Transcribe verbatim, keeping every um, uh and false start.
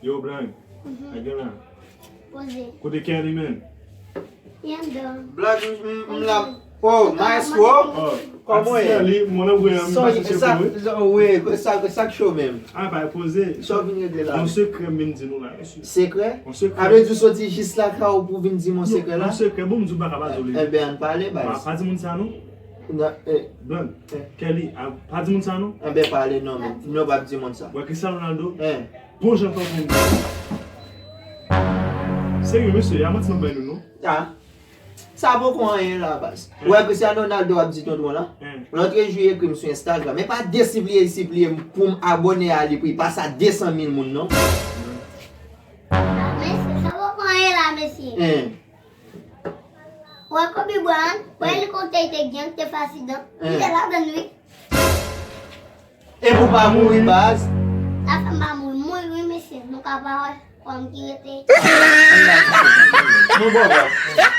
Yo, Blank. Sa gen la? Poze. Kote Kelly, man? Li anndan. Blank, m, m, m la. Oh, maestro. Oh, Kòman w ye? Li, mwen anvoye yon Sa, mesaj sa, pou ou. sa, wi, sa, sa k cho menm. Ah, pa poze. Sa w vin regle la? Yon sekrè m vin di nou la, mesye. Sekrè? Yon sekrè. A vle di w soti jis lakay ou pou vin di m yon sekrè la? Yon sekrè, bon, m di w pa ka pa zole. Enben, ann pale, Pa, baz. Pa di moun sa non. Nan, eh, Blank. Eh. Kelly, a, pa di moun sa non. Enben, pale non, men. Non, pa di moun sa. Wè, Cristiano Ronaldo, Eh. bon jan tankou m. Serye, mesye, a manti m ap bay nou non. Ah. Sa poko anyen la, baz. Ou wè Cristiano Ronaldo ap di tonton la? Hein. Lòt jou li ekri m sou Instagram. E pa de sipliye, sipliye m pou m abòne a li pou li pa sa de san mil moun non. Mesye, sa poko anyen la, mesye. Hein. Wè Kobe Bryant, wè helikoptè li te gen, te fè aksidan. Li te ladann, wi. E pou pa mouri, baz. Sa fè m pa mouri. Mouri, wi, mesye. Nou ka pa wè kòm ki rete. Nou bon, baz.